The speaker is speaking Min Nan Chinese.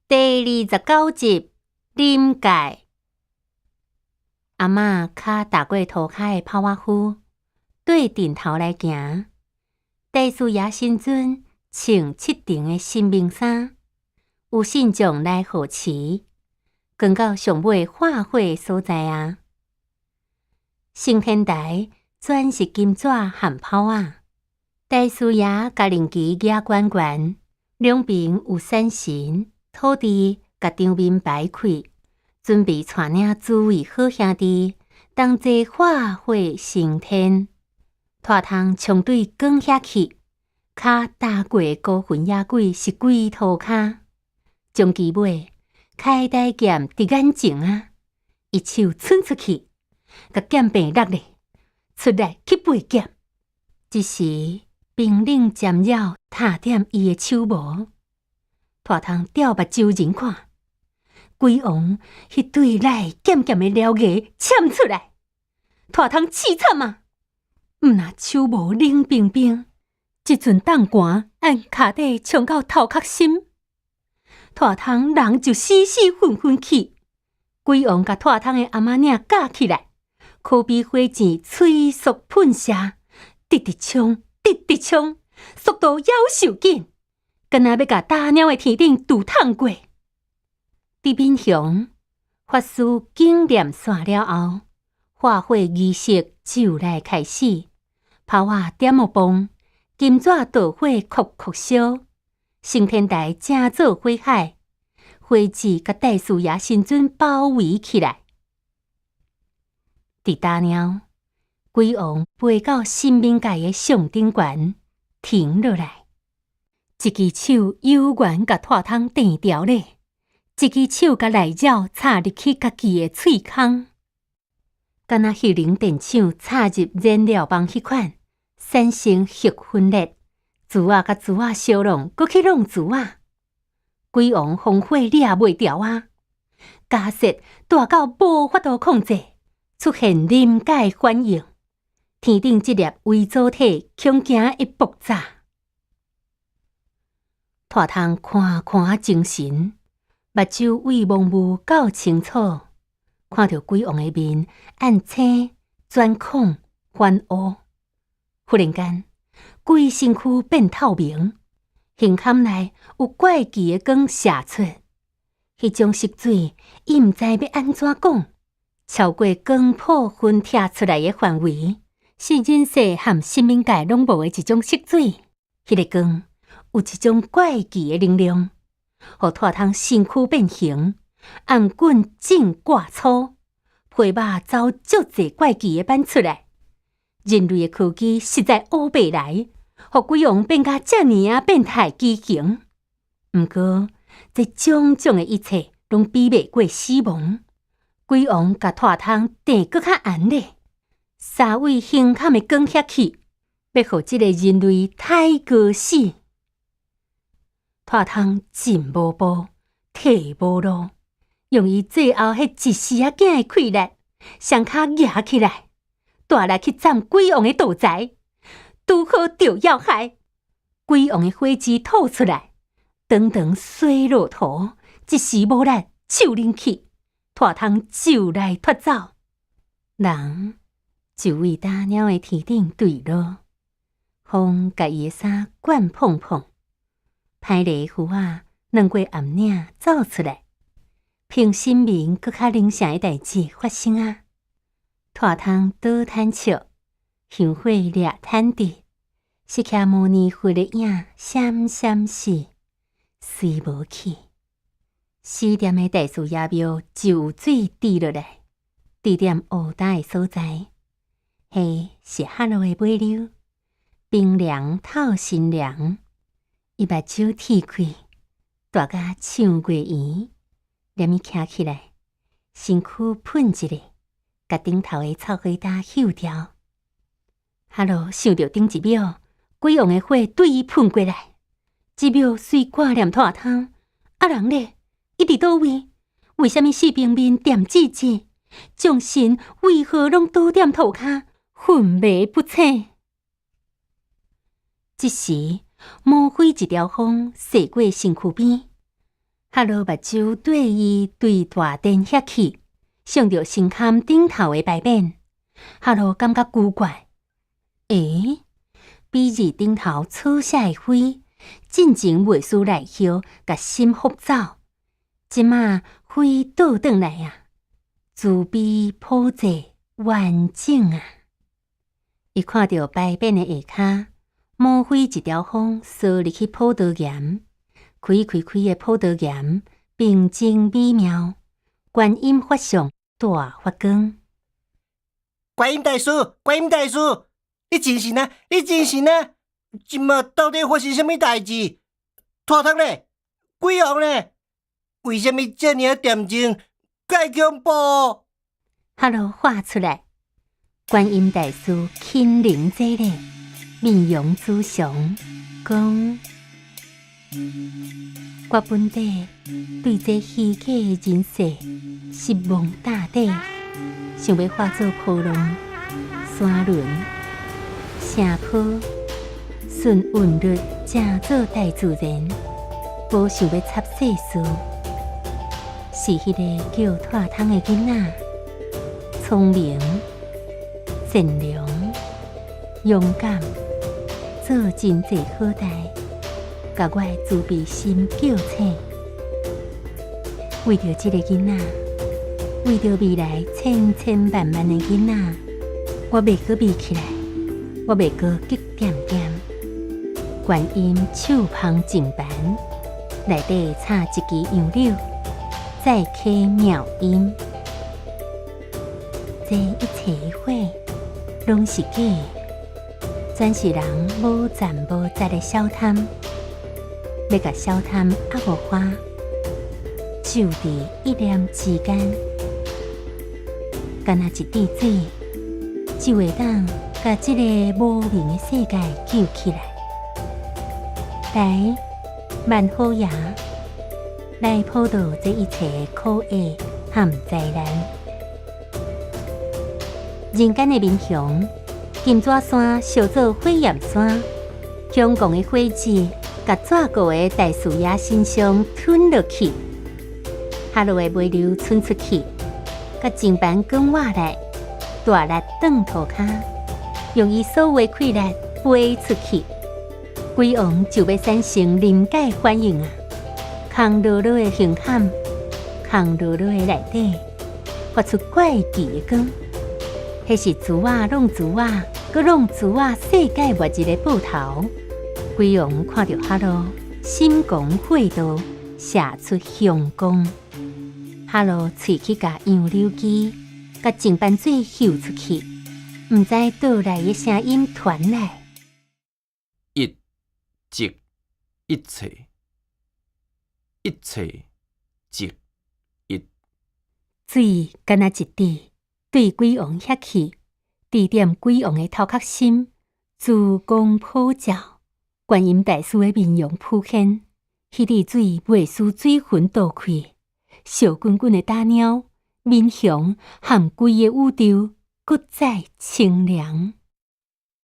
第29集，臨界。阿嬤跤踏過塗跤的炮仔夫，對陣頭來行。大師爺神尊穿七層的神明衫，有信眾來賀持，扛到上尾化火的所在啊。升天台全是金紙和炮仔。大師爺共靈旗舉懸懸，兩邊有山神、土地共場面擺開，準備帶領諸位好兄弟同齊化火升天。拖桶衝對光遐去，跤踏過的孤魂野鬼是規塗跤。終其尾，開台劍佇眼前啊！伊手伸出去，共劍柄落咧，出來去背劍。這時冰冷纏繞踏點伊的手毛，拖桶吊目睭人看，鬼王彼對來劍劍的獠牙閃出來，拖桶凄慘啊！毋若手毛冷冰冰，一陣凍寒按跤底衝到頭殼心，拖桶人就死死昏昏去。鬼王共拖桶的阿媽領架起來，可比火箭催速噴射，直直衝，直直衝，速度夭壽緊，敢若欲共打鳥的天頂拄燙過。佇民雄法師經念散了後，化火儀式就來開始，炮仔點予磅，金紙導火擴擴燒，升天台成做火海，火舌共大師爺神尊包圍起來。佇打貓，鬼王飛到神明界的上頂懸，停落來，一支手有緣共拖桶掟牢咧，一支手共內鳥插入去家己的喙空。敢若核能電廠插入燃料棒彼款，產生核分裂，珠仔佮珠仔相弄，閣去弄珠仔，鬼王烽火掠袂牢啊！加速大到無法度控制，出現臨界反應，天頂這粒微藻體恐驚會爆炸。拖桶看看精神，目睭對濛霧夠清楚。看著鬼王的面按青轉孔翻烏，忽然間，規身軀變透明，胸坎內有怪奇的光射出，彼種色水，伊毋知欲按怎講，超過光譜分拆出來的範圍，是人世和神明界攏無的一種色水。彼个光有一種怪奇的能量，予拖桶身軀變形。頷頸正掛粗，皮肉走足濟怪奇的版出來。人類的科技實在烏白來，予鬼王變甲遮爾仔變態畸形。毋過，這種種的一切攏比袂過死亡。鬼王共拖桶掟閣較懸咧，三位胸坎的光遐去，欲予這个人類刣過死。拖桶進無步，退無路。用伊最後彼一絲仔仔的氣力，雙跤舉起來，大力去斬鬼王的道財，拄好著要害，鬼王的火舌吐出來，長長衰落塗，一時無力，手冷去，拖桶就來脫走，人就對打貓的天頂墜落，風共伊的衫捲膨膨，歹犁夫仔轉過暗嶺走出來。憑神明閣較靈聖的代誌發生啊！拖桶倒坦笑，香火掠坦直，釋迦牟尼佛的影閃閃逝，隨無去。死踮的大師爺廟就有水滴落來，滴踮烏焦的所在，彼是哈囉的尾溜，冰涼透心涼。伊目睭鐵開，大甲像月圓。連伊徛起來，身軀噴一下，共頂頭的臭火焦嗅掉。哈囉想著頂一秒，鬼王的火對伊噴過來，這秒雖掛念拖桶，啊人咧？伊佇佗位？為啥物四平面恬寂寂？眾神為何攏倒踮塗跤，昏迷不醒？這時，莫非一條風踅過身軀邊？哈囉目睭綴伊對大殿遐去，送著神龕頂頭的牌匾。哈囉感覺古怪，欸？比字頂頭草寫的灰，進前袂輸來葉，共心覆走。這馬灰倒轉來啊！慈悲普濟完整啊！伊看著牌匾的下跤，抹灰一條風，掃入去葡萄岩，開開開的葡萄岩，平靜美妙，觀音法相大發光。觀音大師，觀音大師，你精神啊！你精神啊！這馬到底發生啥物代誌？拖湯咧，鬼王咧？為啥物遮爾仔恬靜？蓋恐怖！哈囉喊出來，觀音大師親臨這裡，面容慈祥，講：我本底對這虛假的人世失望透底，想欲化做波浪、山崙、聲波，順韻律成做大自然，無想欲插世事。是彼个叫脫湯的囡仔，聰明、善良、勇敢，做真濟好代，共我的慈悲心叫醒。為著這个囡仔，為著未來千千萬萬的囡仔，我袂閣眯起來，我袂閣激恬恬。觀音手捧淨盤，內底插一支楊柳，再開妙音。這一切的火，攏是假的，全是人無攢無節的小貪，欲共小貪壓無花，就佇一念之間，敢若一滴水，就會當共這个無明的世界救起來。來，萬好爺來普度這一切苦厄和災難。人間的民雄，金紙山燒做火焰山，香港的火舌，共紙糊的大士爺身上吞落去，哈囉的尾流伸出去，共淨盤捲倚來，大力轉塗跤，用伊所有的氣力飛出去，鬼王就欲產生臨界反應啊！空落落的胸坎，空落落的內底，發出怪奇的光。彼是珠仔弄珠仔，閣弄珠仔，世界末日的報頭。鬼王看著哈囉，心狂火怒，射出凶光。哈囉喙齒共楊柳枝，共淨盤水嗅出去，毋知佗來的聲音傳來。一即一切，一切即一。水敢若一滴，對鬼王遐去，滴點鬼王的頭殼心，慈光普照，觀音大師的面容浮現，彼滴水袂輸水雲倒開，燒滾滾的打貓，民雄和規个宇宙，閣再清涼。